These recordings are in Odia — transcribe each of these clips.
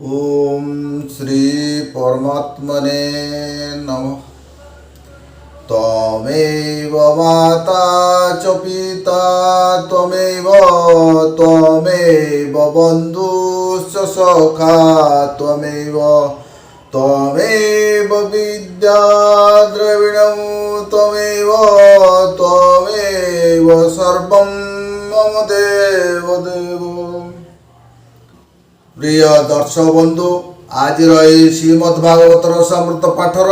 ଓମ୍ ଶ୍ରୀ ପରମାତ୍ମନେ ନମଃ। ତ୍ୱମେବ ମାତା ଚ ପିତା ତ୍ୱମେବ, ତ୍ୱମେବ ବନ୍ଧୁଶ୍ଚ ସଖା ତ୍ୱମେବ, ତ୍ୱମେବ ବିଦ୍ୟା ଦ୍ରବିଣं ତ୍ୱମେବ, ତ୍ୱମେବ ସର୍ବଂ ମମ ଦେବ ଦେବ। ପ୍ରିୟ ଦର୍ଶକ ବନ୍ଧୁ, ଆଜିର ଏହି ଶ୍ରୀମଦ୍ ଭାଗବତ ରସାମୃତ ପାଠର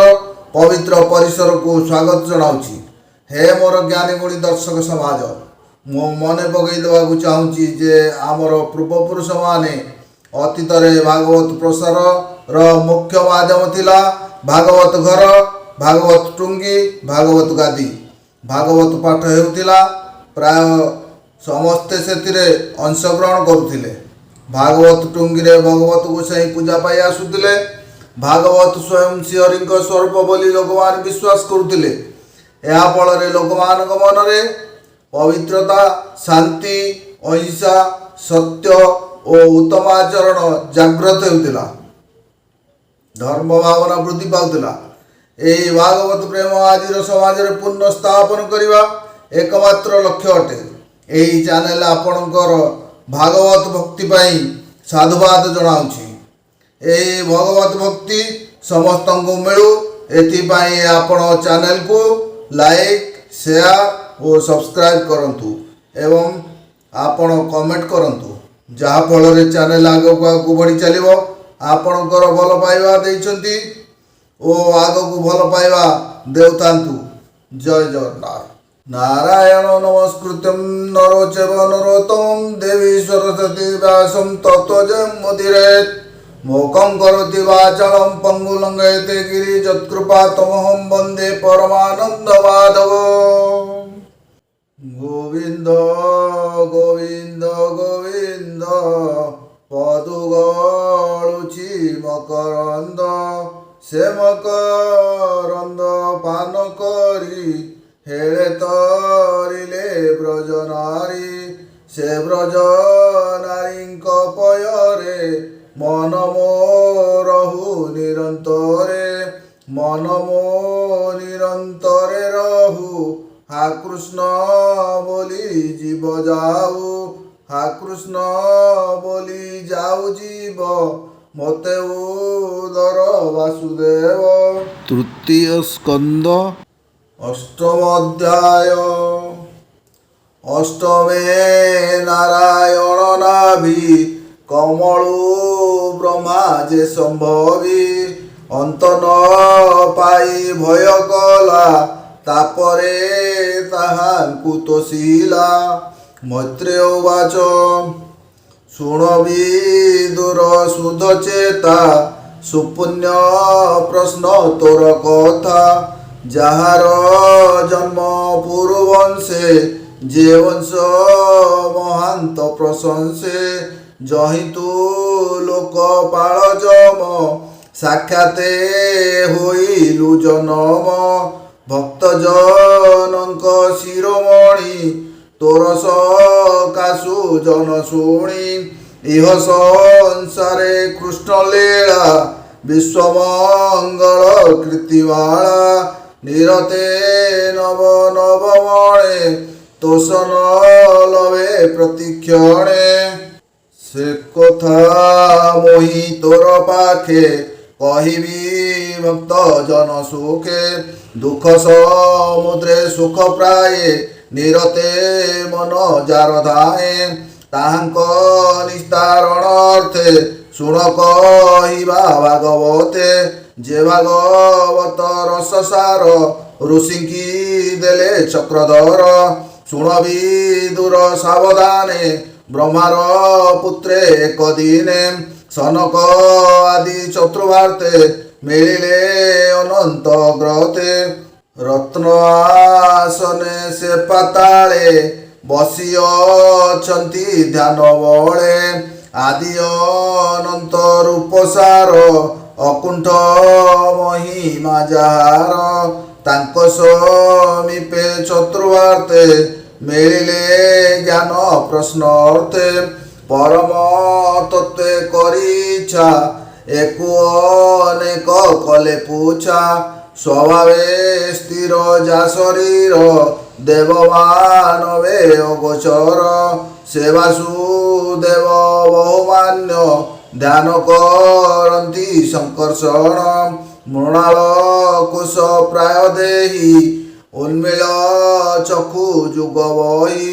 ପବିତ୍ର ପରିସରକୁ ସ୍ୱାଗତ ଜଣାଉଛି। ହେ ମୋର ଜ୍ଞାନୀ ଗୁଣୀ ଦର୍ଶକ ସମାଜ, ମୁଁ ମନେ ପକାଇ ଦେବାକୁ ଚାହୁଁଛି ଯେ ଆମର ପୂର୍ବପୁରୁଷମାନେ ଅତୀତରେ ଭାଗବତ ପ୍ରସାରର ମୁଖ୍ୟ ମାଧ୍ୟମ ଥିଲା ଭାଗବତ ଘର, ଭାଗବତ ଟୁଙ୍ଗି, ଭାଗବତ ଗାଦି। ଭାଗବତ ପାଠ ହେଉଥିଲା, ପ୍ରାୟ ସମସ୍ତେ ସେଥିରେ ଅଂଶଗ୍ରହଣ କରୁଥିଲେ। ଭାଗବତ ଟୁଙ୍ଗିରେ ଭଗବତ ଗୋସାଇଁ ପୂଜା ପାଇ ଆସୁଥିଲେ। ଭାଗବତ ସ୍ୱୟଂ ଶ୍ରୀହରିଙ୍କ ସ୍ୱରୂପ ବୋଲି ଲୋକମାନେ ବିଶ୍ୱାସ କରୁଥିଲେ। ଏହା ଫଳରେ ଲୋକମାନଙ୍କ ମନରେ ପବିତ୍ରତା, ଶାନ୍ତି, ଅହିଂସା, ସତ୍ୟ ଓ ଉତ୍ତମ ଆଚରଣ ଜାଗ୍ରତ ହେଉଥିଲା। ଧର୍ମ ଭାବନା ବୃଦ୍ଧି ପାଉଥିଲା। ଏହି ଭାଗବତ ପ୍ରେମ ଆଜିର ସମାଜରେ ପୁନଃ ସ୍ଥାପନ କରିବା ଏକମାତ୍ର ଲକ୍ଷ୍ୟ ଅଟେ। ଏହି ଚ୍ୟାନେଲ ଆପଣଙ୍କର ଭାଗବତ ଭକ୍ତି ପାଇଁ ସାଧୁବାଦ ଜଣାଉଛି। ଏହି ଭଗବତ ଭକ୍ତି ସମସ୍ତଙ୍କୁ ମିଳୁ, ଏଥିପାଇଁ ଆପଣ ଚ୍ୟାନେଲକୁ ଲାଇକ୍, ସେୟାର ଓ ସବସ୍କ୍ରାଇବ୍ କରନ୍ତୁ ଏବଂ ଆପଣ କମେଣ୍ଟ କରନ୍ତୁ, ଯାହାଫଳରେ ଚ୍ୟାନେଲ ଆଗକୁ ଆଗକୁ ବଢ଼ି ଚାଲିବ। ଆପଣଙ୍କର ଭଲ ପାଇବା ଦେଇଛନ୍ତି ଓ ଆଗକୁ ଭଲ ପାଇବା ଦେଉଥାନ୍ତୁ। ଜୟ ଜଗନ୍ନାଥ। ନାରାୟଣ ନମସ୍କୃତ୍ୟಂ ନର ଚୈବ ନରୋତ୍ତମଂ ଦେବୀ ସରସ୍ୱତୀ ବ୍ୟାସಂ ତତୋ ଜୟମୁଦୀରୟେତ୍। ମୂକଂ କରୋତି ବାଚାଳଂ ପଙ୍ଗୁଂ ଲଙ୍ଘୟତେ ଗିରି ଯତ୍କୃପା ତମହଂ ବନ୍ଦେ ପରମାନନ୍ଦ ମାଧବ। ଗୋବିନ୍ଦ ଗୋବିନ୍ଦ ଗୋବିନ୍ଦ ପଦୁ ଗଳୁଛି ମକରନ୍ଦ, ସେ ମକରନ୍ଦ ପାନ କରି ହେଳେ ତରିଲେ ବ୍ରଜ ନାରୀ, ସେ ବ୍ରଜ ନାରୀଙ୍କ ପୟରେ ମନ ମୋ ରହୁ ନିରନ୍ତରେ, ମନ ମୋ ନିରନ୍ତରେ ରହୁ। ହା କୃଷ୍ଣ ବୋଲି ଜୀବ ଯାଉ, ହା କୃଷ୍ଣ ବୋଲି ଯାଉ ଜୀବ, ମୋତେ ଉଦ୍ଧାର ବାସୁଦେବ। ତୃତୀୟ ସ୍କନ୍ଦ, ଅଷ୍ଟମ ଅଧ୍ୟାୟ। ଅଷ୍ଟମେ ନାରାୟଣ ନାଭି କମଳୁ ବ୍ରହ୍ମା ଯେ ସମ୍ଭବି, ଅନ୍ତ ନ ପାଇ ଭୟ କଲା, ତାପରେ ତାହାଙ୍କୁ ତୋଷିଲା। ମୈତ୍ରେୟ ଉବାଚ, ଶୁଣ ବିଦୁର ଶୁଦ୍ଧ ଚେତା, ସୁପୁଣ୍ୟ ପ୍ରଶ୍ନ ତୋର କଥା। ଯାହାର ଜନ୍ମ ପୁରୁବଂଶେ, ଯେ ବଂଶ ମହାନ୍ତ ପ୍ରଶଂସେ, ଯହିଁ ତୁ ଲୋକପାଳ ଯମ ସାକ୍ଷାତେ ହୋଇଲୁ ଜନମ। ଭକ୍ତ ଜନଙ୍କ ଶିରୋମଣି ତୋର ସକାଶୁ ଜନ ଶୁଣି, ଇହ ସଂସାରେ କୃଷ୍ଣ ଲୀଳା ବିଶ୍ୱମଙ୍ଗଳ କୀର୍ତ୍ତିମାଳା। ନିରତେ ନବ ନବମଣେ ତୋଷ ନ ଲଭେ ପ୍ରତିକ୍ଷଣେ। ସେ କଥା ମୋହି ତୋର ପାଖେ କହିବି ଭକ୍ତ ଜନ ସୁଖେ, ଦୁଃଖ ସମୁଦ୍ରେ ସୁଖ ପ୍ରାୟେ ନିରତେ ମନ ଯାର ଧାଏ। ତାହାଙ୍କ ନିସ୍ତାରଣ ଅର୍ଥେ ଶୁଣ କହିବା ଭାଗବତେ, ଯେ ଭାଗବତ ରସସାର ଋଷିଙ୍କି ଦେଲେ ଚକ୍ରଧର। ଶୁଣ ବିଦୁର ସାବଧାନେ, ବ୍ରହ୍ମାର ପୁତ୍ରେ ଏକ ଦିନେ ସନକ ଆଦି ଚତୁର୍ଭାର୍ତେ ମିଳିଲେ ଅନନ୍ତ ଗ୍ରତେ। ରତ୍ନ ଆସନେ ସେ ପାତାଳେ ବସିଅଛନ୍ତି ଧ୍ୟାନ ବଳେ, ଆଦି ଅନନ୍ତ ରୂପ ସାର ଅକୁଣ୍ଠ ମହିମା ଯାହାର। ତାଙ୍କ ସମୀପେ ଚତୁର୍ଭାର୍ତେ ମିଳିଲେ ଜ୍ଞାନ ପ୍ରଶ୍ନ ଅର୍ଥେ, ପରମ ତତ୍ତ୍ୱେ କରିଚ୍ଛା ଏକୁ ଅନେକ କଲେ ପୁଛା। ସ୍ୱଭାବେ ସ୍ଥିର ଯା ଶରୀର, ଦେବମାନବେ ଅଗୋଚର। ସେ ବାସୁଦେବ ବହୁମାନ୍ୟ, ଧ୍ୟାନ କରନ୍ତି ସଂକର୍ଷଣ। ମୃଣାଳ କୋଷ ପ୍ରାୟ ଦେହି, ଉନ୍ମିଳ ଚକ୍ଷୁ ଯୁଗ ବହି।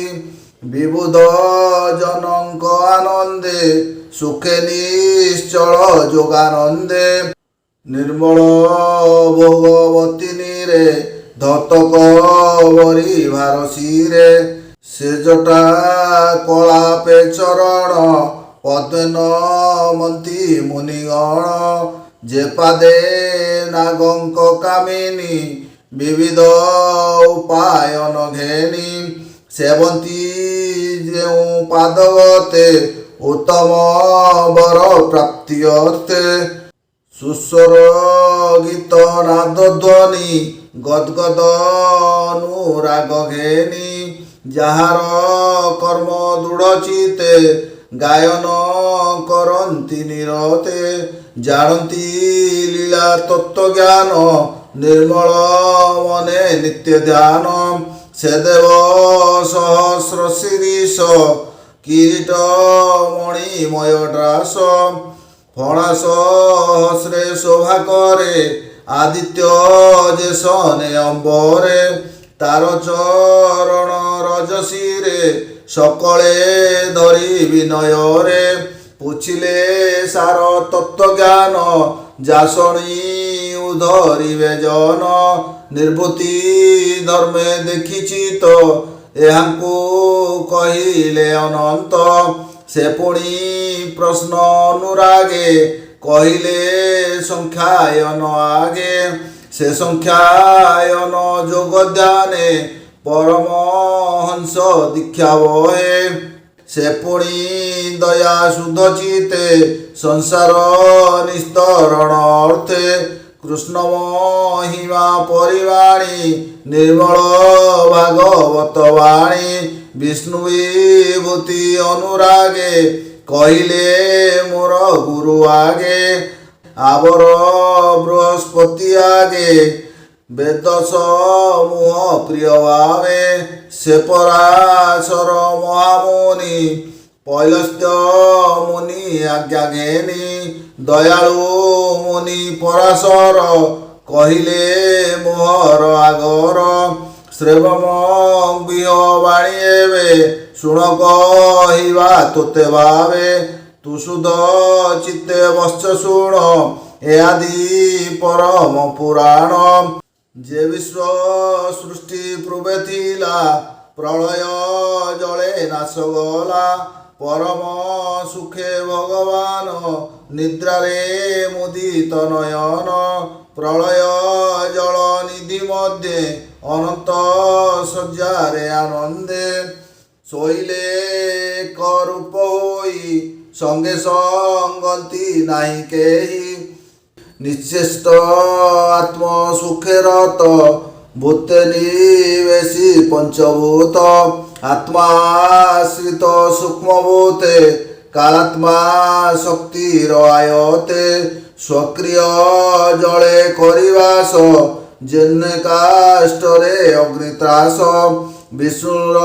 ବିବୁଧ ଜନଙ୍କ ଆନନ୍ଦେ, ସୁଖେ ନିଶ୍ଚଳ ଯୋଗାନନ୍ଦେ। ନିର୍ମଳ ଭୋଗବତୀ ନୀରେ, ଧତକ ବରି ଭାରସିରେ। ସେ ଜଟା କଳାପେ ଚରଣ, ପଦ୍ମେ ନମନ୍ତି ମୁନିଗଣ। ଯେ ପାଦେ ନାଗଙ୍କ କାମିନୀ, ବିବିଧ ଉପାୟନ ଘେନି। ସେବନ୍ତି ଯେଉଁ ପାଦଗତେ, ଉତ୍ତମ ବର ପ୍ରାପ୍ତି ଅର୍ଥେ। ସୁସ୍ୱର ଗୀତ ନାଦ ଧ୍ୱନି, ଗଦଗଦ ଅନୁରାଗ ଘେନି। ଯାହାର କର୍ମ ଦୃଢ଼ ଚିତ୍ତେ, ଗାୟନ କରନ୍ତି ନିରତେ। ଜାଣନ୍ତି ଲୀଳା ତତ୍ତ୍ୱ ଜ୍ଞାନ, ନିର୍ମଳ ମନେ ନିତ୍ୟ ଧ୍ୟାନ। ସେ ଦେବ ସହସ୍ର ଶିରୀଷ, କିରୀଟ ମଣିମୟ ଡ୍ରାସ। ଫଣା ସହସ୍ରେ ଶୋଭା କରେ, ଆଦିତ୍ୟ ଯେ ସନେ ଅମ୍ବରେ। ତାର ଚରଣ ରଜଶିରେ, ସକଳେ ଧରି ବିନୟରେ। ପୁଛିଲେ ସାର ତତ୍ତ୍ୱ ଜ୍ଞାନ, ଯାଶୁଣି ଉଧରିବେ ଜନ। ନିର୍ବୁଦ୍ଧି ଧର୍ମେ ଦେଖିଛି ତ, ଏହାଙ୍କୁ କହିଲେ ଅନନ୍ତ। ସେ ପୁଣି ପ୍ରଶ୍ନ ଅନୁରାଗେ, କହିଲେ ସଂଖ୍ୟାୟନ ଆଗେ। ସେ ସଂଖ୍ୟାୟନ ଯୋଗ ଧ୍ୟାନେ, ପରମହଂସ ଦୀକ୍ଷା ବହେ। ସେ ପୁଣି ଦୟା ଶୁଦ୍ଧ ଚିତ୍ତେ, ସଂସାର ନିସ୍ତରଣ ଅର୍ଥେ। କୃଷ୍ଣ ମହିମା ପରିବାଣୀ, ନିର୍ମଳ ଭାଗବତ ବାଣୀ। ବିଷ୍ଣୁ ବିଭୂତି ଅନୁରାଗେ, କହିଲେ ମୋର ଗୁରୁ ଆଗେ। ଆବର ବୃହସ୍ପତି ଆଗେ, ବେଦ ସମୂହ ପ୍ରିୟ ଭାବେ। ସେ ପରାଶର ମହାମୁନି, ପୈଲସ୍ତ୍ୟ ମୁନି ଆଜ୍ଞା ଘେନି। ଦୟାଳୁ ମୁନି ପରାଶର, କହିଲେ ମୋହର ଆଗର। ଶ୍ରେବମ ବିହ ବାଣୀ ଏବେ, ଶୁଣ କହିବା ତୋତେ ଭାବେ। ତୁ ସୁଧ ଚିତ୍ତେ ବତ୍ସ ଶୁଣ, ଏ ଆଦି ପରମ ପୁରାଣ। ଯେ ବିଶ୍ୱ ସୃଷ୍ଟି ପୂର୍ବେ ଥିଲା, ପ୍ରଳୟ ଜଳେ ନାଶ ଗଲା। ପରମ ସୁଖେ ଭଗବାନ, ନିଦ୍ରାରେ ମୁଦିତ ନୟନ। ପ୍ରଳୟ ଜଳ ନିଧି ମଧ୍ୟେ, ଅନନ୍ତ ଶଯ୍ୟାରେ ଆନନ୍ଦେ। ଶୋଇଲେ ଏକ ରୂପ ହୋଇ, ସଙ୍ଗେ ସଙ୍ଗତି ନାହିଁ କେହି। ନିଶ୍ଚେଷ୍ଟ ଆତ୍ମ ସୁଖେ ରତ, ଭୂତେ ନିବେଶୀ ପଞ୍ଚଭୂତ। ଆତ୍ମା ଆଶ୍ରିତ ସୂକ୍ଷ୍ମ ଭୂତେ, କାଳାତ୍ମା ଶକ୍ତିର ଆୟତେ। ସକ୍ରିୟ ଜଳେ କରିବାସ, ଯେନେ କାଷ୍ଠରେ ଅଗ୍ନିତ୍ରାସ। ବିଷ୍ଣୁର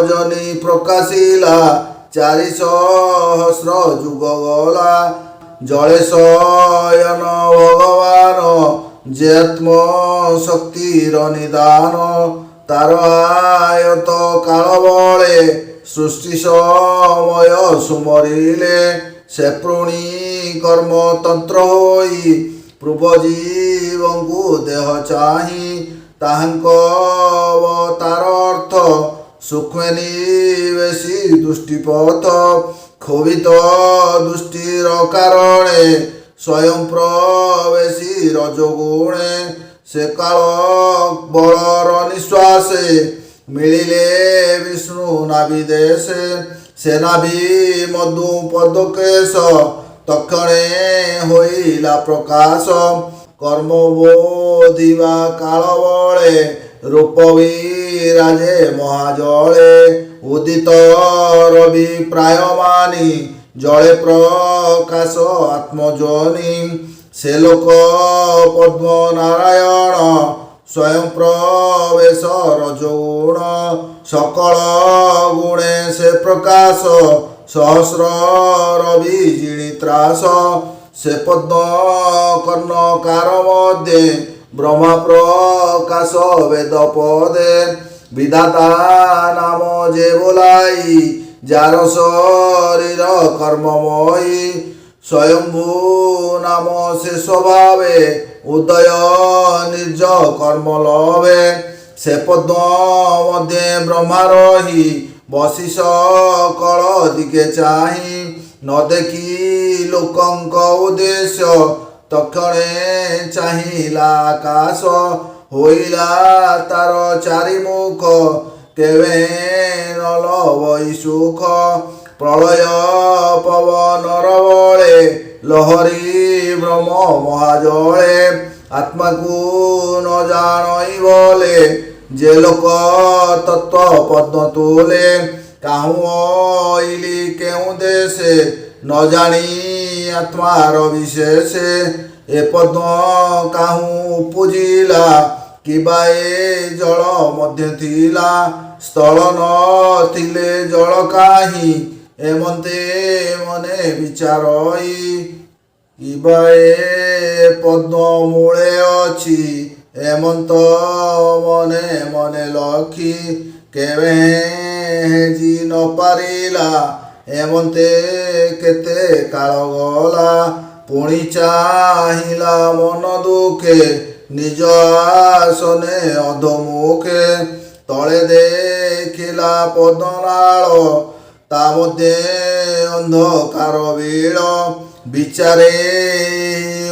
ଯୋନି ପ୍ରକାଶିଲା, 4 ସହସ୍ର ଯୁଗ ଗଲା। ଜଳେ ଶୟନ ଭଗବାନ, ଯେ ଆତ୍ମ ଶକ୍ତିର ନିଦାନ। ତାର ଆୟତ କାଳ ବଳେ, ସୃଷ୍ଟି ସମୟ ସୁମରିଲେ। ସେ ପୁଣି କର୍ମ ତନ୍ତ୍ର ହୋଇ, ପୂର୍ବ ଜୀବଙ୍କୁ ଦେହ ଚାହିଁ। ତାହାଙ୍କ ଅବତାର ଅର୍ଥ, ସୂକ୍ଷ୍ମ ନିବେଶୀ ଦୃଷ୍ଟିପଥ। କ୍ଷୋଭିତ ଦୃଷ୍ଟିର କାରଣେ, ସ୍ୱୟଂ ପ୍ରବେଶୀ ରଜଗୁଣେ। ସେ କାଳ ବଳର ନିଶ୍ୱାସେ, ମିଳିଲେ ବିଷ୍ଣୁ ନାଭି ଦେଶେ। ସେ ନାଭି ମଧୁ ପଦକେଶ, ତକ୍ଷଣେ ହୋଇଲା ପ୍ରକାଶ। କର୍ମ ବୋଧିବା କାଳ ବଳେ, ରୂପ ବିରାଜେ ମହାଜଳେ। ଉଦିତ ରବି ପ୍ରାୟ ମାନି, ଜଳେ ପ୍ରକାଶ ଆତ୍ମଜୋନି। ସେ ଲୋକ ପଦ୍ମ ନାରାୟଣ, ସ୍ୱୟଂ ପ୍ରବେଶ ରଜଗୁଣ। ସକଳ ଗୁଣେ ସେ ପ୍ରକାଶ, ସହସ୍ର ରବି ଜିଣି ତ୍ରାସ। ସେ ପଦ୍ମ କର୍ଣ୍ଣକାର ମଧ୍ୟେ, ବ୍ରହ୍ମା ପ୍ରକାଶ ବେଦ ପଦେ। ବିଧାତା ନାମ ଯେ ବୋଲାଇ, ଯାର ଶରୀର କର୍ମମୟୀ। ସ୍ୱୟମ୍ଭୂ ନାମ ସେ ସ୍ୱଭାବେ, ଉଦୟ ନିଜ କର୍ମ ଲଭେ। ସେ ପଦ୍ମ ମଧ୍ୟେ ବ୍ରହ୍ମା ରହି, ବସି ସକଳ ଦିଗେ ଚାହିଁ। ନ ଦେଖି ଲୋକଙ୍କ ଉଦ୍ଦେଶ୍ୟ, ତକ୍ଷଣେ ଚାହିଁଲା ଆକାଶ। ହୋଇଲା ତାର ଚାରିମୁଖ, କେବେ ନ ଲଭଇ ସୁଖ। ପ୍ରଳୟ ପବନର ବଳେ, ଲହରୀ ବ୍ରହ୍ମ ମହାଜଳେ। ଆତ୍ମାକୁ ନ ଜାଣଇ ବୋଲେ, ଯେ ଲୋକ ତତ୍ତ୍ୱ ପଦ୍ମ ତୋଲେ। କାହୁଁ ଅଇଲି କେଉଁ ଦେଶେ, ନ ଜାଣି ଆତ୍ମାର ବିଶେଷେ। ଏ ପଦ୍ମ କାହୁଁ ଉପୁଜିଲା, କିବା ଏ ଜଳ ମଧ୍ୟ ଥିଲା? ସ୍ଥଳ ନଥିଲେ ଜଳ କାହିଁ, ଏମନ୍ତେ ମନେ ବିଚାରଇ। କିବା ଏ ପଦ୍ମ ମୂଳେ ଅଛି, ଏମନ୍ତ ମନେ ମନେ ଲଖି। କେବେ ହେଜି ନ ପାରିଲା, ଏମନ୍ତେ କେତେ କାଳ ଗଲା। ପୁଣି ଚାହିଁଲା ମନ ଦୁଃଖେ, ନିଜ ଆସନେ ଅଧୋମୁଖେ। ତଳେ ଦେଖିଲା ପଦ୍ମନାଳ, ତା ମଧ୍ୟେ ଅନ୍ଧକାର ବିଳ। ବିଚାରେ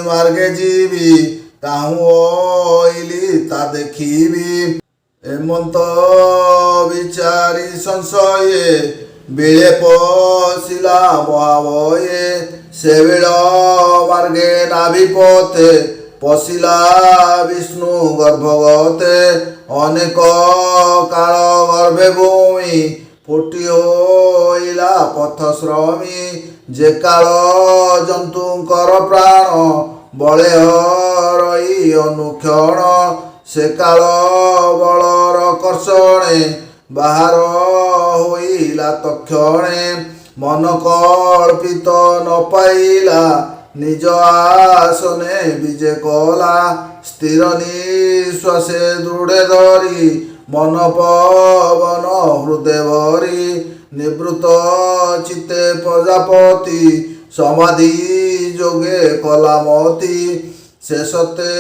ମାର୍ଗେ ଯିବି, କାହୁଁ ଅଇଲି ତା ଦେଖିବି। ଏମନ୍ତ ବିଚାରି ସଂଶୟେ, ବିଳେ ପଶିଲା ମହାଭୟେ। ସେ ବିଳ ମାର୍ଗେ ନାଭି ପଥେ, ପଶିଲା ବିଷ୍ଣୁ ଗର୍ଭଗତେ। ଅନେକ କାଳ ଗର୍ଭେ ଭୂମି, ଫୁଟି ହୋଇଲା ପଥଶ୍ରମୀ। ଯେ କାଳ ଜନ୍ତୁଙ୍କର ପ୍ରାଣ, ବଳେ ହରଇ ଅନୁକ୍ଷଣ। ସେ କାଳ ବଳର କର୍ଷଣେ, ବାହାର ହୋଇଲା ତକ୍ଷଣେ। ମନ କଳ୍ପିତ ନ ପାଇଲା, ନିଜ ଆସନେ ବିଜେ କଲା। ସ୍ଥିର ନିଶ୍ୱାସେ ଦୃଢ଼େ ଧରି, ମନ ପବନ ହୃଦୟ ଭରି। ନିବୃତ୍ତ ଚିତ୍ତେ ପ୍ରଜାପତି, ସମାଧି ଯୋଗେ କଲାମତି। ସେ ସତେ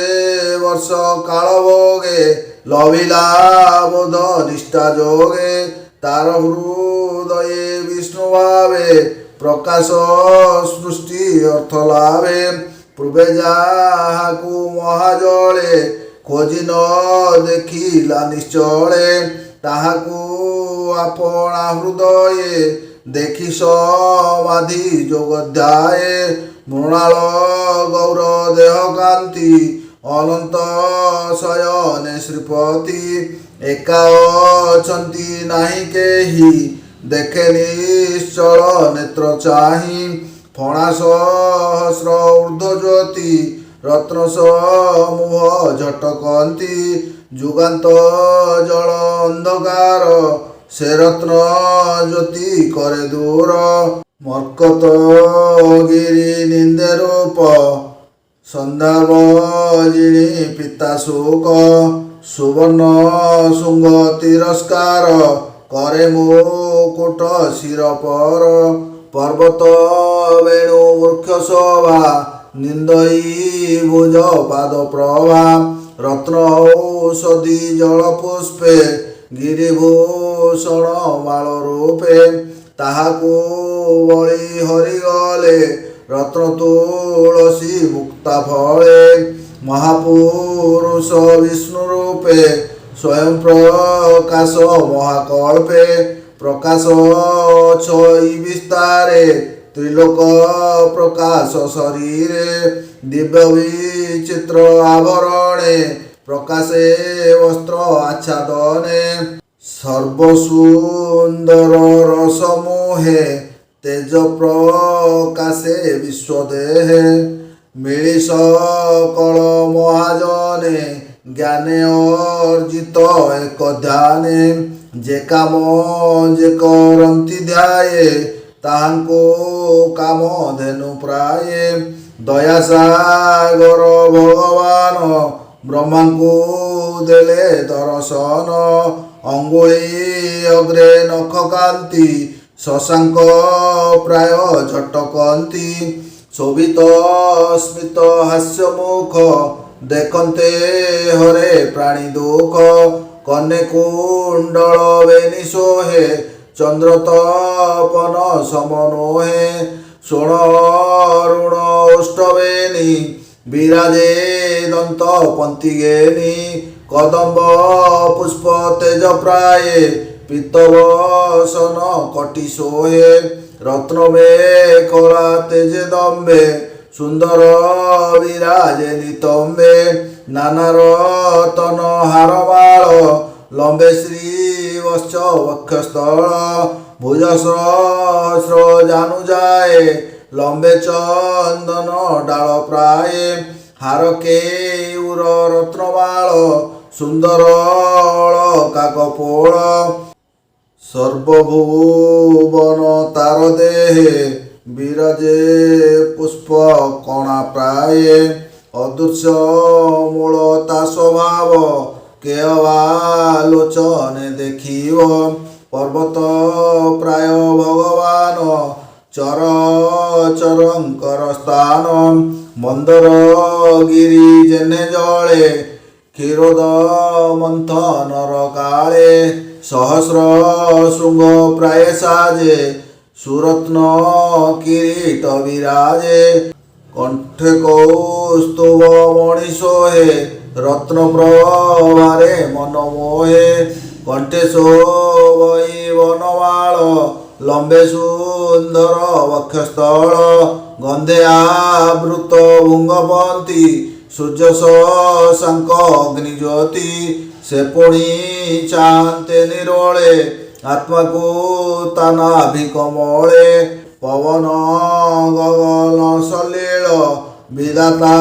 ବର୍ଷ କାଳ ଭୋଗେ, ଲଭିଲା ବୋଧ ନିଷ୍ଠା ଯୋଗେ। ତାର ହୃଦୟେ ବିଷ୍ଣୁ ଭାବେ, ପ୍ରକାଶ ସୃଷ୍ଟି ଅର୍ଥ ଲାଭେ। ପୂର୍ବେ ଯାହାକୁ ମହାଜଳେ, ଖୋଜି ନ ଦେଖିଲା ନିଶ୍ଚଳେ। ତାହାକୁ ଆପଣା ହୃଦୟେ, ଦେଖି ସମାଧି ଯୋଗ ଧ୍ୟାଏ। ମୃଣାଳ ଗୌର ଦେହ କାନ୍ତି, ଅନନ୍ତ ଶୟନେ ଶ୍ରୀପତି। ଏକା ଅଛନ୍ତି ନାହିଁ କେହି, ଦେଖେ ନିଶ୍ଚଳ ନେତ୍ର ଚାହିଁ। ଫଣା ସହସ୍ର ଊର୍ଦ୍ଧ୍ୱ ଜ୍ୟୋତି, ରତ୍ନ ସମୂହ ଝଟକନ୍ତି। ଯୁଗାନ୍ତ ଜଳ ଅନ୍ଧକାର, ସେ ରତ୍ନ ଜ୍ୟୋତି କରେ ଦୂର। ମର୍କତ ଗିରି ନିନ୍ଦେ ରୂପ, ସନ୍ଧ୍ୟାବ ଜିଣି ପିତା ଶୋକ। ସୁବର୍ଣ୍ଣ ଶୃଙ୍ଗ ତିରସ୍କାର, କରେ ମୁକୁଟ ଶିର ପର। ପର୍ବତ ବେଣୁ ବୃକ୍ଷ ଶୋଭା, ନିନ୍ଦଇ ଭୁଜ ପାଦ ପ୍ରଭା। ରତ୍ନ ଔଷଧି ଜଳ ପୁଷ୍ପେ, ଗିରିଭୂଷଣ ମାଳ ରୂପେ। ତାହାକୁ ବଳି ହରିଗଲେ, ରତ୍ନ ତୁଳସୀ ମୁକ୍ତା ଫଳେ। ମହାପୁରୁଷ ବିଷ୍ଣୁ ରୂପେ, ସ୍ୱୟଂ ପ୍ରକାଶ ମହାକଳ୍ପେ। ପ୍ରକାଶ ଛଇ ବିସ୍ତାରେ, ତ୍ରିଲୋକ ପ୍ରକାଶ ଶରୀରେ। ଦିବ୍ୟ ବିଚିତ୍ର ଆଭରଣେ, ପ୍ରକାଶେ ବସ୍ତ୍ର ଆଚ୍ଛାଦନେ। ସର୍ବସୁନ୍ଦର ରସମୋହେ, ତେଜ ପ୍ରକାଶେ ବିଶ୍ୱଦେହେ। ମିଳି ସକଳ ମହାଜନେ ଜ୍ଞାନେ ଅର୍ଜିତ ଏକ ଧ୍ୟାନେ। ଯେ କାମ ଯେ କରନ୍ତି ଧ୍ୟାଏ, ତାହାଙ୍କୁ କାମ ଧେନୁ ପ୍ରାୟେ। ଦୟା ସାଗର ଭଗବାନ ବ୍ରହ୍ମାଙ୍କୁ ଦେଲେ ଦର୍ଶନ। ଅଙ୍ଗୁଳି ଅଗ୍ରେ ନଖ କାନ୍ତି, ଶଶାଙ୍କ ପ୍ରାୟ ଝଟକନ୍ତି। ଶୋଭିତ ସ୍ମିତ ହାସ୍ୟ ମୁଖ, ଦେଖନ୍ତେ ହରେ ପ୍ରାଣୀ ଦୁଃଖ। କର୍ଣ୍ଣେ କୁଣ୍ଡଳ ବେନି ଶୋହେ, ଚନ୍ଦ୍ର ତପନ ସମ ନୋହେ। ଶୋଣ ଅରୁଣ ଓଷ୍ଠ ବେନି, ବିରାଜେ ଦନ୍ତ ପନ୍ତି ଗେନି। କଦମ୍ବ ପୁଷ୍ପ ତେଜ ପ୍ରାୟେ, ପୀତବସନ କଟି ଶୋହେ। ରତ୍ନ ମେଖଳା ତେଜେ ଦମ୍ଭେ, ସୁନ୍ଦର ବିରାଜେ ନିତମ୍ବେ। ନାନା ରତନ ହାରମାଳ, ଲମ୍ବେ ଶ୍ରୀ ବତ୍ସ ବକ୍ଷସ୍ଥଳ। ଭୁଜ ସହସ୍ର ଜାନୁ ଯାଏ, ଲମ୍ବେ ଚନ୍ଦନ ଡାଳ ପ୍ରାୟେ। ହାର କେୟୁର ରତ୍ନମାଳ, ସୁନ୍ଦର ଅଳକା କପୋଳ। ସର୍ବଭୁବନ ତାର ଦେହେ, ବିରାଜେ ପୁଷ୍ପ କଣା ପ୍ରାୟେ। ଅଦୃଶ୍ୟ ମୂଳ ତା ସ୍ୱଭାବ, କେ ଅବା ଲୋଚନେ ଦେଖିବ। ପର୍ବତ ପ୍ରାୟ ଭଗବାନ, ଚର ଚରଙ୍କର ସ୍ଥାନ। ମନ୍ଦର ଗିରି ଯେନେ ଜଳେ, କ୍ଷୀରୋଦ ମନ୍ଥନର କାଳେ। ସହସ୍ର ଶୃଙ୍ଗ ପ୍ରାୟ ସାଜେ, ସୁରତ୍ନ କିରୀଟ ବିରାଜେ। କଣ୍ଠେ କୌସ୍ତୁଭ ମଣି ଶୋହେ, ରତ୍ନ ପ୍ରଭାରେ ମନ ମୋହେ। କଣ୍ଠେ ଶୋଭଇ ବନମାଳ, ଲମ୍ବେ ସୁନ୍ଦର ବକ୍ଷସ୍ଥଳ। ଗନ୍ଧେ ଆବୃତ ଭୃଙ୍ଗପନ୍ତି, ସୂର୍ଯ୍ୟ ଶଶାଙ୍କ ଅଗ୍ନି ଜ୍ୟୋତି। ସେ ପୁଣି ଚାହାନ୍ତେ ନିରୋଳେ, ଆତ୍ମାକୁ ତା ନାଭି କମଳେ। ପବନ ଗଗନ ସଲିଳ, ବିଧାତା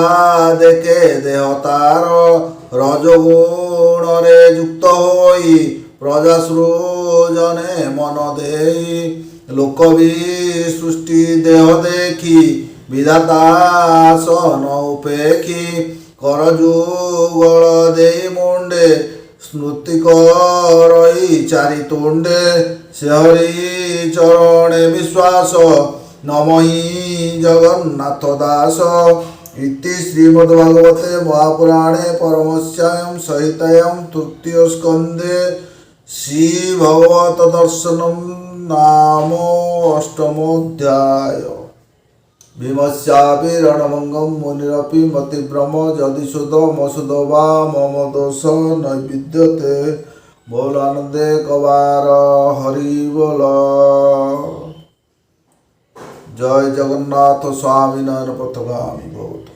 ଦେଖେ ଦେହ ତାର। ରଜଗୁଣରେ ଯୁକ୍ତ ହୋଇ, ପ୍ରଜା ସୃଜନେ ମନ ଦେଇ। ଲୋକ ବି ସୃଷ୍ଟି ଦେହ ଦେଖି, ବିଧାତା ଆସନ ଉପେକ୍ଷି। କର ଯୁଗଳ ଦେଇ ମୁଣ୍ଡେ, ସ୍ମୃତି କରଇ ଚାରି ତୁଣ୍ଡେ। ସେ ହରି ଚରଣେ ବିଶ୍ୱାସ, ନମହି ଜଗନ୍ନାଥ ଦାସ। ଇତି ଶ୍ରୀମଦ୍ଭାଗବତେ ମହାପୁରାଣେ ପରମହଂସ୍ୟାಂ ସଂହିତାୟାಂ ତୃତୀୟ ସ୍କନ୍ଧେ ଶ୍ରୀ ଭଗବତ ଦର୍ଶନମ ନାମ ଅଷ୍ଟମୋଧ୍ୟାୟ। ଭୀମସ୍ୟାପି ରଣଭଙ୍ଗಂ ମୁନିରପି ମତିଭ୍ରମ, ଯଦି ସୁଧ ମସୁଧ ବା ମମ ଦୋଷ ନୈବିଦ୍ୟତେ। ବୋଲ ଆନନ୍ଦେ କବାର ହରି ବୋଲ। ଜୟ ଜଗନ୍ନାଥ ସ୍ୱାମୀ ନୟନ ପଥଗାମୀ ଭବତୁ।